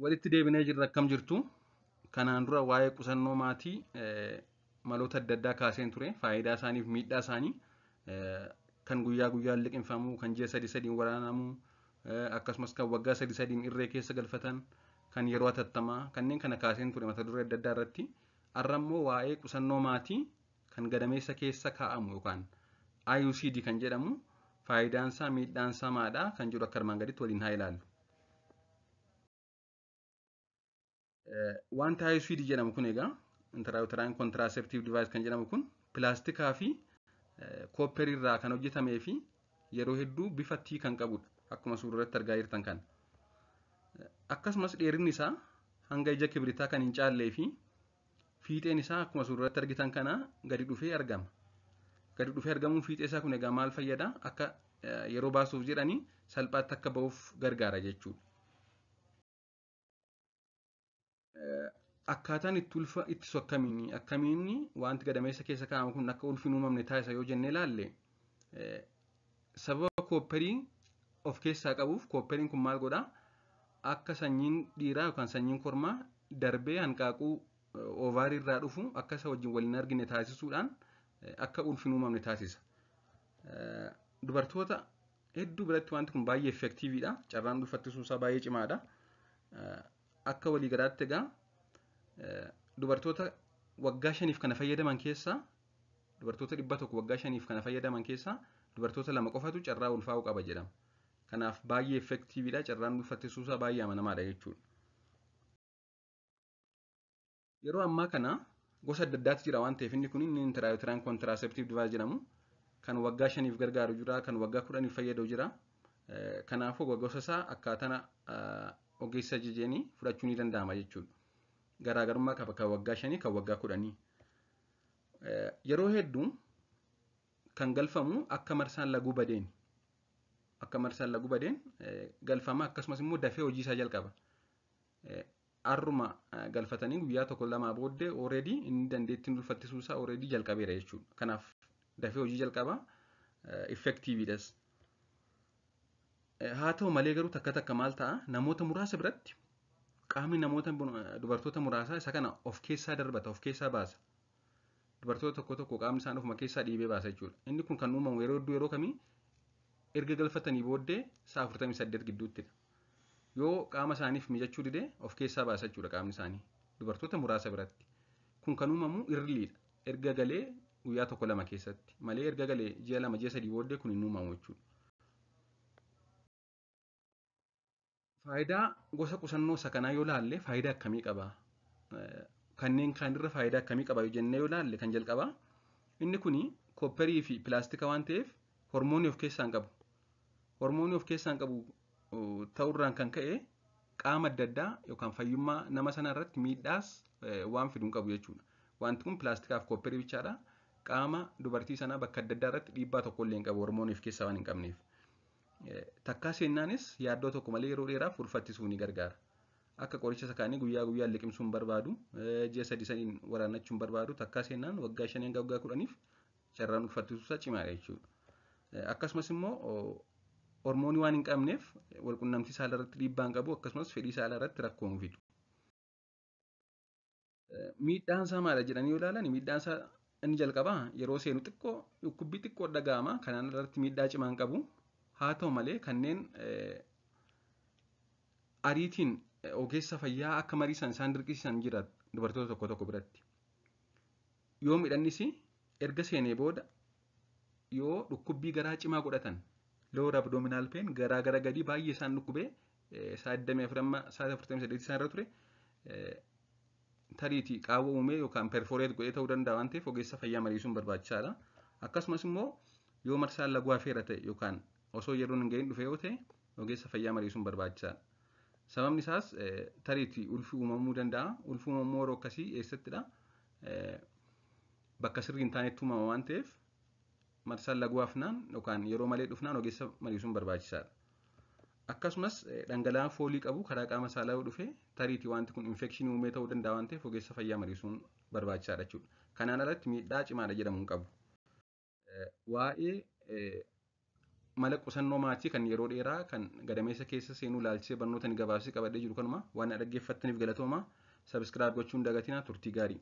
Walitti deebinee jirra akkam jirtu? Kanaan dura waa'ee qusannoo maatii maloota adda addaa kaaseen ture. Faayidaa isaaniif miidhaa isaanii kan guyyaa guyyaan liqimfamuu, kan ji'a sadi sadiin waraanamuu, akkasumas kan waggaa sadi sadiin irree keessa galfatan, kan yeroo hatattamaa kanneen kana kaaseen ture mata duree adda addaa irratti. Har'a immoo waa'ee qusannoo maatii kan gadameessa keessa kaa'amu yookaan IUCD kan jedhamu faayidaan isaa miidhaan isaa maadha kan jedhu akka armaan gaditti waliin haa ilaallu. Wanta IUCD jedhamu kun egaa intrauterine contraceptive device kan jedhamu kun pilaastikaa fi koopperii irraa kan hojjetamee fi yeroo hedduu bifa T kan qabudha. Akkuma suura irratti argaa jirtan kana. Akkasumas dheerinni isaa hanga ija kibritaa kan hin caallee fi fiixeen isaa akkuma suura irratti argitan kana gadi dhufee argama. Gadi dhufee argamuun fiixee isaa kun egaa maal fayyada? Akka yeroo baasuuf jedhanii salphaatti akka ba'uuf gargaara jechuudha. Akkaataan itti ulfa ittisu akkamiini? Akkamiin wanti gadameessa keessa kaa'amu kun akka ulfi hin uumamne taasisa yoo jennee ilaalle, sababa koopperii of keessaa qabuuf koopperiin kun maal godhaa? Akka sanyiin dhiiraa yookaan sanyiin kormaa darbee hanqaaquu oovaarii irraa dhufu akka isa wajjin wal hin argine taasisuudhaan akka ulfi hin uumamne taasisa. Dubartoota hedduu biratti wanti kun baay'ee effektiiviidha. Carraan ulfa ittisuu isaa baay'ee cimaadha. Akka waliigalaatti egaa dubartoota waggaa 5 kana fayyadaman keessaa dubartoota 100 waggaa 5 kana fayyadaman keessaa dubartoota 2 qofatu carraa ulfaa'uu qaba jedhama. Kanaaf baay'ee effektiiviidha. Carraan ulfa ittisuu isaa baay'ee amanamaadha jechuudha. Yeroo ammaa kana gosa adda addaatu jira waan ta'eef inni kun inni intrauterine contraceptive device jedhamu kan waggaa 5 gargaaru jira, kan waggaa 10 fayyadu jira. Kanaafuu gosa isaa akkaataa ogeessa ajajeenii fudhachuu ni danda'ama jechuudha. Garaagarummaa qaba kan waggaa 5 kan waggaa 10. Yeroo hedduu kan galfamu akka marsaan laguu badeen. Akka marsaan laguu badeen galfama, akkasumas immoo dafee hojii isaa jalqaba. Arruma galfatanii guyyaa 1-2 booddee already inni dandeettiin ulfa ittisuu isaa already jalqabeera jechuudha. Kanaaf dafee hojii jalqaba, effektiiviidhas. Haa ta'u malee garuu takka takka maal ta'a, namoota muraasa biratti qaamni namoota dubartoota muraasaa isa kana of keessaa darbata, of keessaa baasa. Dubartoota tokko tokko qaamni isaanii ofuma keessaa dhiibee baasa jechuudha. Inni kun kan uumamu yeroo hedduu yeroo kamii erga galfatanii booddee sa'a 48 gidduuttidha. Yoo qaama isaaniif mijachuu dide of keessaa baasa jechuudha qaamni isaanii. Dubartoota muraasa biratti. Kun kan uumamu irliidha. Erga galee guyyaa 1-2 keessatti. Malee erga galee ji'a 2 ji'a 3 booddee kun hin uumamu jechuudha. Faayidaa gosa qusannoo isa kanaa yoo laalle faayidaa akkamii qaba? Kanneen kaanirra faayidaa akkamii qaba yoo jennee yoo laalle kan jalqabaa inni kuni koopperii fi pilaastika waan ta'eef hormoonii of keessaa hin qabu. Hormoonii of keessaa hin qabu ta'urraan kan ka'e qaama adda addaa yookaan fayyummaa nama sanaa irratti miidhaas waan fidu hin qabu jechuudha. Wanti kun pilaastikaa fi koopperii bichaadha. Qaama dubartii sanaa bakka adda addaa irratti dhiibbaa tokko illee hin qabu hormoonii of keessaa waan hin qabneef. Takkaa seennaanis yaaddoo tokko malee yeroo dheeraaf ulfa ittisuu ni gargaara. Akka qoricha isa kaanii guyyaa guyyaan liqimsuu hin barbaadu, ji'a sadi sadiin waraannachuu hin barbaadu, takkaa seennaan waggaa 5 hanga waggaa 10 carraan ulfa ittisuu isaa cimaadha jechuudha. Akkasumas immoo hormoonii waan hin qabneef walqunnamtii saalaa irratti dhiibbaa hin qabu, akkasumas fedhii saalaa irratti rakkoo hin fidu. Miidhaan isaa maadha jedhanii yoo ilaalan miidhaan isaa inni jalqabaa yeroo seenu xiqqoo dhukkubbii xiqqoo dhaga'ama, kanaan irratti miidhaa cimaa hin qabu. Haa ta'u malee kanneen ariitiin ogeessa fayyaa akka mariisan isaan dirqisiisan jira dubartoota tokko tokko biratti. Yoo miidhannis erga seenee booda yoo dhukkubbii garaa cimaa godhatan lower abdominal pain garaa gara gadii baay'ee isaan dhukkubee sa'a 24 amma sa'a 48 isaan irra ture tariitii qaawwa uumee yookaan perforeet godhee ta'uu danda'a waan ta'eef ogeessa fayyaa mariisuun barbaachisaadha. Akkasumas immoo yoo marsaan laguu hafeera ta'e yookaan osoo yeroon hin gahin dhufe yoo ta'e ogeessa fayyaa mariisuun barbaachisaadha. Sababni isaas tariitii ulfi uumamuu danda'a. Ulfi uumamuu yeroo akkasii eessattidha? Bakka sirrii hin taanetti uumama waan ta'eef marsaan laguu hafnaan yookaan yeroo malee dhufnaan ogeessa mariisuun barbaachisaadha. Akkasumas dhangala'aan foolii qabu karaa qaama saalaa yoo dhufe tariitii wanti kun infekshinii uumee ta'uu danda'a waan ta'eef ogeessa fayyaa mariisuun barbaachisaadha jechuudha. Kanaan alatti miidhaa cimaadha jedhamu hin qabu. Waa'ee Mala qusannoo maatii kan yeroo dheeraa kan gadameessa keessa seenuu ilaalchisee barnoota ni gabaabsee qabadhee jiru kanuma. Waan na dhaggeeffattaniif galatooma. Subscribe gochuun dagatinaa. Turtii gaarii.